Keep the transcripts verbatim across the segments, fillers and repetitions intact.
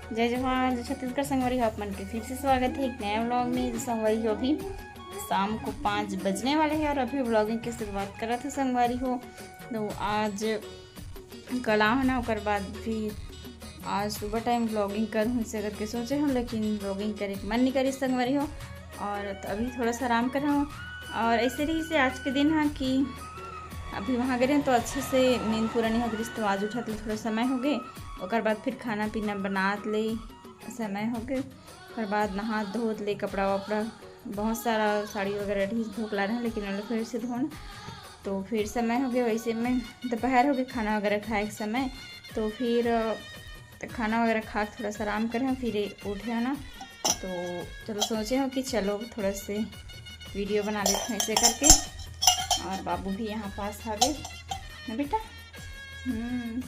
जय जोहार, जय छत्तीसगढ़ संगवारी हो, आप मन के फिर से स्वागत है एक नया व्लॉग में। तो संगवारी हो, अभी शाम को पाँच बजने वाले हैं और अभी व्लॉगिंग की शुरुआत करत हूँ संगवारी हो। तो आज कल आए हो ना, ओकर बाद फिर आज सुबह टाइम व्लॉगिंग करूँ इसे करके सोचे हूँ, लेकिन व्लॉगिंग करे के मन नहीं करी संगवारी हो। और तो अभी थोड़ा सा आराम कर रहा हूँ। और ऐसे रही से आज के दिन हाँ कि अभी वहाँ गए रहें तो अच्छे से नींद पूरा नहीं हो गई, तो आज उठत ले थोड़ा समय हो गए। ओकर बाद फिर खाना पीना बनात ले समय हो गए। ओकर बाद नहा धोत ले कपड़ा वपड़ा, बहुत सारा साड़ी वगैरह ढीस धोक ला रहे हैं, लेकिन ओला फिर से धोन तो फिर समय हो गया। वैसे में दोपहर हो गए, खाना वगैरह खाए के समय, तो फिर, अ, खाना वगैरह खा के थोड़ा सा आराम करें, फिर उठे हैं ना, तो चलो सोचे हो कि चलो थोड़ा से वीडियो बना लेते हैं ऐसे करके। और बाबू भी यहाँ पास आ गए ना बेटा। हम्म,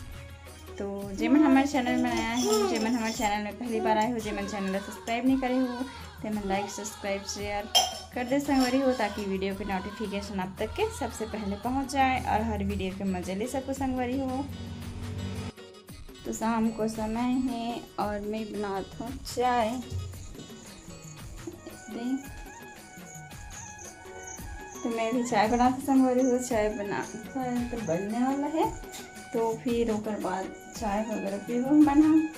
तो जेमन हमारे चैनल में आया है, जेमन हमारे चैनल में पहली बार आए हो, जेमन चैनल ला सब्सक्राइब नहीं करे हो, तेमन लाइक, सब्सक्राइब, शेयर कर दे संगवारी हो, ताकि वीडियो के नोटिफिकेशन आप तक के सबसे पहले पहुंच जाए और हर वीडियो के मजे ले सको संगवारी हो। तो शाम को समय है और मैं बनात हूँ चाय। देख, तो मैं भी चाय बनात हूँ संगवारी हो, चाय बनात है तो बनने वाला है, तो फिर ओकर बाद चाय वगैरह पीबो मन हम।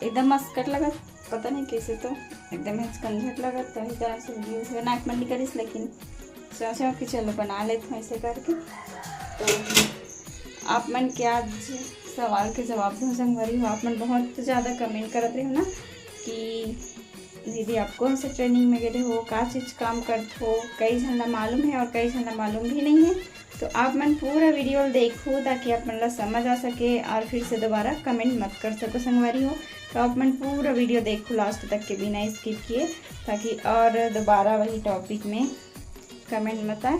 एकदम मस्त कट लगत, पता नहीं कैसे, तो एकदम हिचकंझट लगत, तो इस तरह से वीडियो से बनाए के मन नहीं करिस, लेकिन सोचा कि चलो बना लेते हैं ऐसे करके। तो आप मन के आज सवाल के जवाब दूँ संगवारी हो, आप मन बहुत ज़्यादा कमेंट करत रहे हो ना कि दीदी आप कौन से ट्रेनिंग में गए हो, का चीज़ काम करत हो, कई झन ला मालूम है और कई झन ला मालूम भी नहीं है। तो आप मन पूरा वीडियो देखो ताकि आप मन ला समझ आ सके और फिर से दोबारा कमेंट मत कर सको संगवारी हो। तो आप मन पूरा वीडियो देखो लास्ट तक के बिना स्किप किए, ताकि और दोबारा वही टॉपिक में कमेंट मत आए।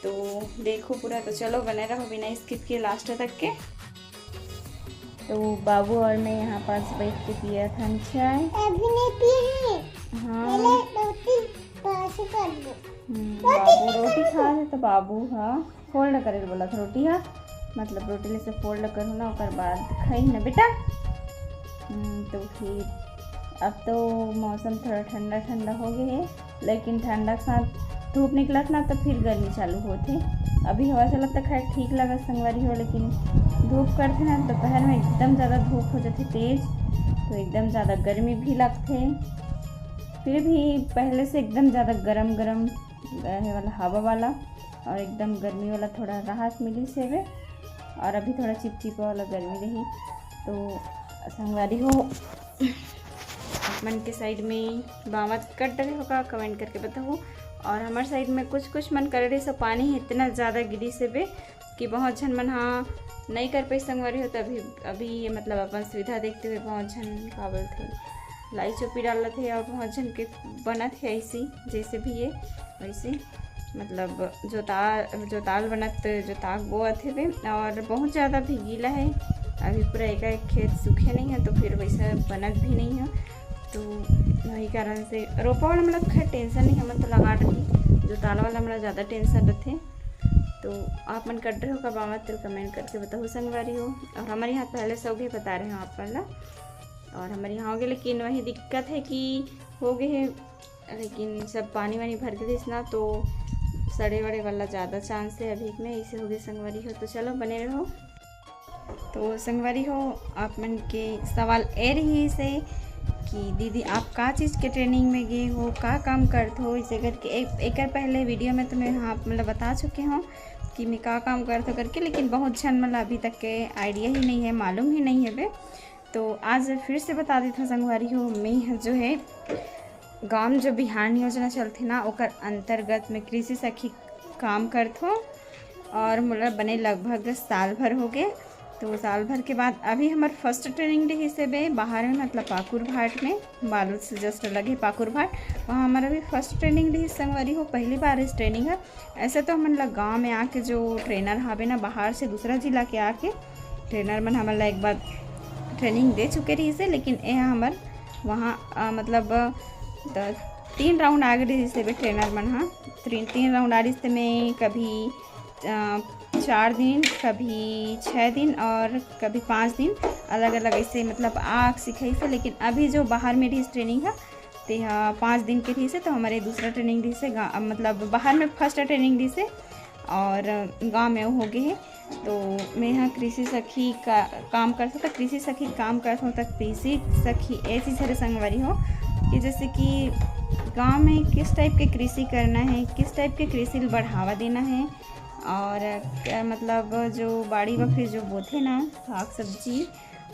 तो देखो पूरा, तो चलो बने रहो बिना स्किप किए लास्ट तक के। तो बाबू और मैं यहाँ पास बैठ के पिया था चाय। अभी नहीं पिए हैं। हाँ। पहले दो तीन पैसे कर दो। हम्म, रोटी बाबू खा रोटी खा रहे तो बाबू हा फोल्ड करे बोला था रोटी हा, मतलब रोटी ले से फोल्ड करूँ ना, ओकर बाद खाई ना बेटा। हम्म, तो फिर अब तो मौसम थोड़ा ठंडा ठंडा हो गया है, लेकिन ठंडा के साथ धूप निकलत ना तो फिर गर्मी चालू होथे। अभी हवा चलत तो खैर ठीक लगत संगवारी हो, लेकिन धूप करथे ना दोपहर में एकदम ज़्यादा धूप हो जाथे तेज, तो एकदम ज़्यादा गर्मी भी लगथे। फिर भी पहले से एकदम ज़्यादा गरम गरम रहे वाला हवा वाला और एकदम गर्मी वाला थोड़ा राहत मिली से हवे। और अभी थोड़ा चिपचिपा वाला गर्मी रही। तो संगवारी हो, आप मन के साइड में बावत कट डरे होगा, कमेंट करके बताओ। और हमारे साइड में कुछ कुछ मन कर रहे सब पानी इतना ज़्यादा गिरी से बे कि बहुत झन मन हा नहीं कर पाई संगवारी हो। तो अभी अभी ये मतलब अपन सुविधा देखते हुए बहुत झन का बोलथे लाई चोपी डालत हे और बहुत झन के बनत हे ऐसी जैसे भी ये वैसे मतलब जोता जोताल बनत जोताक बोअत हेबे और बहुत ज़्यादा भी गीला है। अभी पूरा एक एक खेत सूखे नहीं है तो फिर वैसा बनत भी नहीं है। तो वही कारण से रोपा वाला मतलब खैर टेंशन नहीं, हमन तो लगा रही, जोताल वाला मतलब ज़्यादा टेंशन रहते। तो आप मन कट रहे हो कब आवत तेल कमेंट करके बताओ संगवारी हो। और हमारे यहाँ पहले से हो गए बता रहे हो आप मन ला, और हमारे यहाँ हो गए, लेकिन वही दिक्कत है कि हो गए है, लेकिन सब पानी वानी भर के दिस ना तो सड़े वड़े वाला ज़्यादा चांस है अभी में, ऐसे हो गए संगवारी हो। तो चलो बने रहो। तो संगवारी हो, आप मन के सवाल ए रही से कि दीदी आप का चीज़ के ट्रेनिंग में गए हो, का काम करत हो, इसे करके एक एकर पहले वीडियो में तो मैं हाँ मतलब बता चुके हूँ कि मैं का काम करत हो करके, लेकिन बहुत झन मतलब अभी तक के आइडिया ही नहीं है, मालूम ही नहीं है बे। तो आज फिर से बता देता संगवारी हो, मैं जो है गांव जो बिहान योजना चलथे ना ओकर अंतर्गत में कृषि सखी काम करथों और मोला बने लगभग साल भर हो गए। तो साल भर के बाद अभी हमार फर्स्ट ट्रेनिंग रही से बे बाहर में, मतलब पाकुर भाट में, बालोद से जस्ट लगे पाकुर भाट, वहाँ हमारा भी फर्स्ट ट्रेनिंग रही संगवारी हो, पहली बार इस ट्रेनिंग है। ऐसे तो हमन ला गांव में आके जो ट्रेनर हावे ना बाहर से दूसरा जिला के आके ट्रेनर मन हमन ला एक बार ट्रेनिंग दे चुके रही से, लेकिन ये हमर वहाँ मतलब तीन राउंड आगे रही से बे ट्रेनर मन हाँ तीन तीन राउंड आ रही से मैं कभी चार दिन, कभी छः दिन और कभी पाँच दिन। अलग अलग ऐसे मतलब आग सिखाइस हे। लेकिन अभी जो बाहर में रहिस ट्रेनिंग ह, ते ह पाँच दिन के रहिस हे, तो हमर ये दूसरा ट्रेनिंग रहिस हे, गा-, मतलब बाहर में फर्स्ट ट्रेनिंग रहिस हे और गाँव में हो गे हे। तो मैं ह कृषि सखी का काम करथों, तो कृषि सखी काम करथों, तो कृषि सखी ऐसी हरे संगवारी हो कि जैसे कि गाँव में किस टाइप के कृषि करना है, किस टाइप के कृषि ल बढ़ावा देना है, और क्या मतलब जो बाड़ी बखरी जो बोथे ना साग सब्जी,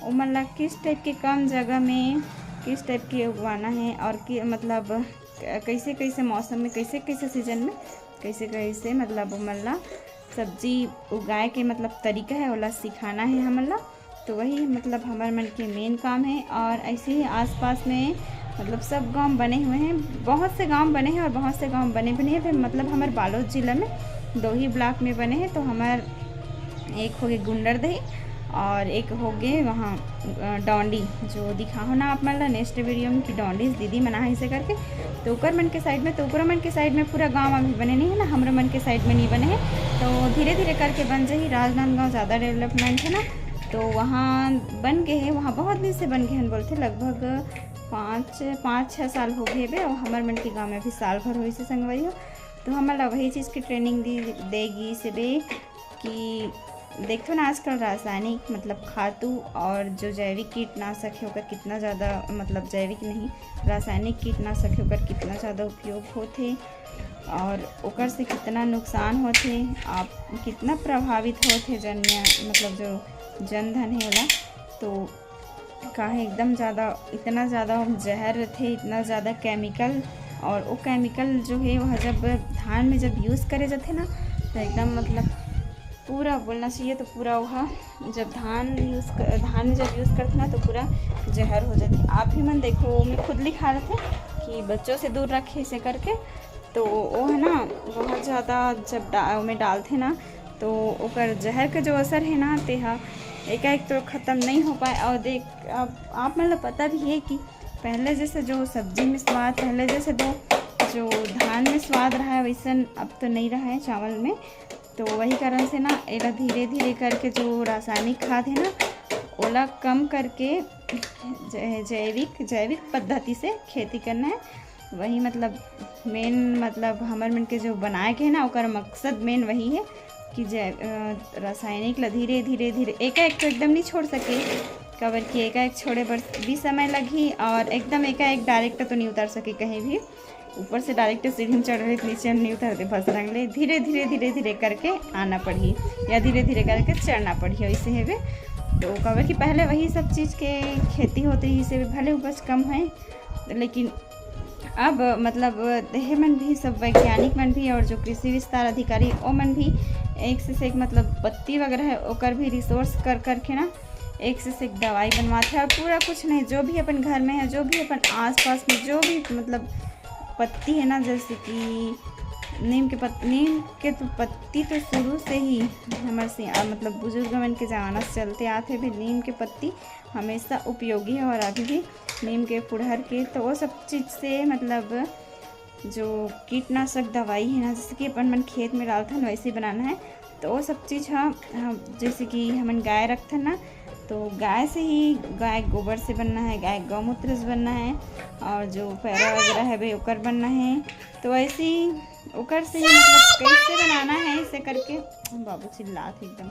ओमन ला किस टाइप के कम जगह में किस टाइप के उगवाना है और कि मतलब क-, कैसे कैसे मौसम में, कैसे कैसे सीजन में कैसे कैसे मतलब ओमन ला सब्जी उगाए के मतलब तरीका है, ओला सिखाना है हमन ला। तो वही मतलब हमर मन के मेन काम है। और ऐसे ही आसपास में मतलब सब गांव बने हुए हैं, बहुत से गांव बने हैं और बहुत से गांव बने भी नहीं हैं। फिर मतलब हमर बालोद जिला में दो ही ब्लॉक में बने हैं। तो हमर एक हो गए गुंडरदेही और एक हो गए वहाँ, अ, डौंडी, जो दिखाहूँ ना आप मन ला नेक्स्ट वीडियो में कि डौंडी से दीदी मना है इसे करके। तो ओकर मन के साइड में, तो ओकरो मन के साइड में पूरा गांव अभी बने नहीं है ना, हमरो मन के साइड में नहीं बने हैं। तो धीरे धीरे करके बन जाही। राजनांदगांव ज़्यादा डेवलपमेंट है ना, तो वहाँ बन गए हैं, वहाँ बहुत दिन से बन गए हैं बोलते, लगभग पाँच पाँच छः साल हो गए बे। और हमर मन के गाँव में अभी साल भर होइस हे संगवारी हो। तो हमन ला वही चीज़ की ट्रेनिंग दी देगी से बे कि देखो ना आजकल रासायनिक मतलब खातू और जो जैविक कीटनाशक है ओकर कितना ज़्यादा, मतलब जैविक नहीं, रासायनिक कीटनाशक है ओकर कितना ज़्यादा उपयोग होथे और ओकर से कितना नुकसान होथे, आप कितना प्रभावित होथे जन, मतलब जो जनधन है ओला। तो काहे एकदम ज़्यादा, इतना ज़्यादा जहर रथे, इतना ज़्यादा केमिकल, और वो केमिकल जो है वह जब धान में जब यूज़ करे जाथे ना, तो एकदम मतलब पूरा बोलना चाहिए तो पूरा वह जब धान यूज़ कर, धान में जब यूज़ करथे ना तो पूरा जहर हो जाथे। आप ही मन देखो, मैं खुद लिखा रहे थे कि बच्चों से दूर रखे इसे करके। तो वो है ना बहुत ज़्यादा जब डा-, में डालथे ना तो ओकर जहर के जो असर है ना ते हा एकाएक तो ख़त्म नहीं हो पाए। और देख, अब आप मन ला पता भी है कि पहले जैसे जो सब्जी में स्वाद, पहले जैसे दो जो धान में स्वाद रहा है वैसन अब तो नहीं रहा है चावल में। तो वही कारण से ना एला धीरे धीरे करके जो रासायनिक खाद है ना ओला कम करके जै-, जैविक जैविक पद्धति से खेती करना है। वही मतलब मेन मतलब हमर मन के जो बनाए के है ना ओकर मकसद मेन वही है कि जै-, अ, रासायनिक ला धीरे धीरे धीरे एकाएक तो एकदम नहीं छोड़ सके, काबर कि एकाएक छोड़े बर भी समय लगही और एकदम एकाएक डायरेक्ट तो नहीं उतार सके कहीं भी। ऊपर से डायरेक्ट सीढ़ी में चढ़ रहे नीचे नहीं उतरते, बस रंग ले धीरे धीरे धीरे धीरे करके आना पड़ही या धीरे धीरे करके चढ़ना पड़ही, ऐसे हेबे। तो काबर कि पहले वही सब चीज़ के खेती होते ही से भले उपज कम है, लेकिन अब मतलब हे मन भी सब वैज्ञानिक मन भी और जो कृषि विस्तार अधिकारी ओ मन भी एक से, से एक मतलब पत्ती वगैरह है ओकर भी रिसोर्स कर करके ना एक से, से एक दवाई बनवाथे। और पूरा कुछ नहीं, जो भी अपन घर में है, जो भी अपन आसपास में जो भी मतलब पत्ती है ना, जैसे कि नीम के पत-, नीम के तो पत्ती तो शुरू से ही हमर से, आ, मतलब बुजुर्ग मन के जमाना से चलते आते भी नीम के पत्ती हमेशा उपयोगी है और अभी भी नीम के फुड़हर के तो वो सब चीज़ से मतलब जो कीटनाशक दवाई है ना, जैसे कि अपन मन खेत में डालथन वैसे ही बनाना है। तो वो सब चीज़ ह, ह, जैसे कि हमन गाय रखथन ना, तो गाय से ही, गाय गोबर से बनना है, गाय गौमूत्र से बनना है, और जो पैरा वगैरह है भाई ओकर बनना है। तो ऐसे ही ओकर से ही मतलब कैसे बनाना है इसे करके, बाबू चिल्लात है एकदम।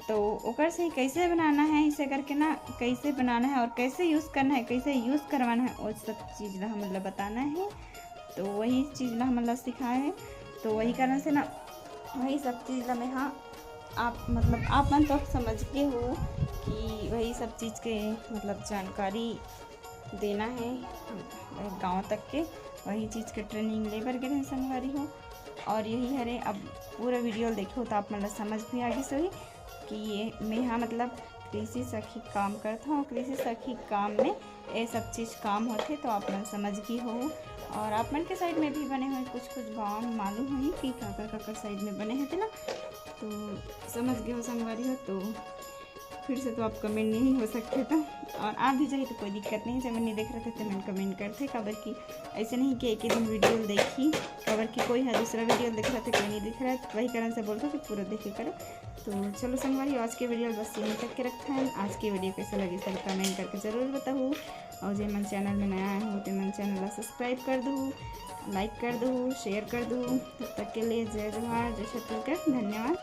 तो ओकर से ही कैसे बनाना है इसे करके ना, कैसे बनाना है और कैसे यूज़ करना है, कैसे यूज़ करवाना है, वो सब चीज़ ला हमन ला बताना है। तो वही चीज़ ला हमन ला सिखाए है। तो वही कारण से ना वही सब चीज़ ला मैं, हाँ, आप मतलब आप मन तो समझ के हो कि वही सब चीज़ के मतलब जानकारी देना है गांव तक के, वही चीज़ के ट्रेनिंग ले बर गे रहे संगवारी हो। और यही हरे, अब पूरा वीडियो ल देखो तो आप मन ला समझ भी आ गिस होही कि ये मैं हा मतलब कृषि सखी काम करत हूँ। कृषि सखी काम में ये सब चीज़ काम होथे, तो आप मन समझ गे हो। और आप मन के साइड में भी बने हुए कुछ कुछ गाँव में मालूम होही कि काकर काकर साइड में बने होथे ना, तो समझ गे हो संगवारी हो। तो फिर से तो आप कमेंट नहीं हो सकते तो। और आप भी चाहे तो कोई दिक्कत नहीं, जब मन नहीं देख रहे थे तो मन कमेंट करते, काबर कि ऐसे नहीं कि एक ही दिन वीडियो देखी, काबर कि कोई है दूसरा वीडियो देख रहा था, कोई नहीं देख रहा, तो वही कारण से बोलते कि पूरा देखे करो। तो चलो संगवारी, आज के वीडियो बस यहीं तक के रखते हैं। आज के वीडियो कैसे लगे सब कमेंट करके जरूर बताओ, और जे मन चैनल में नया आए हो तो मन चैनल ला सब्सक्राइब कर दो, लाइक कर दो, शेयर कर दो। तब तक के लिए जय जोहार, जय छत्तीसगढ़, धन्यवाद।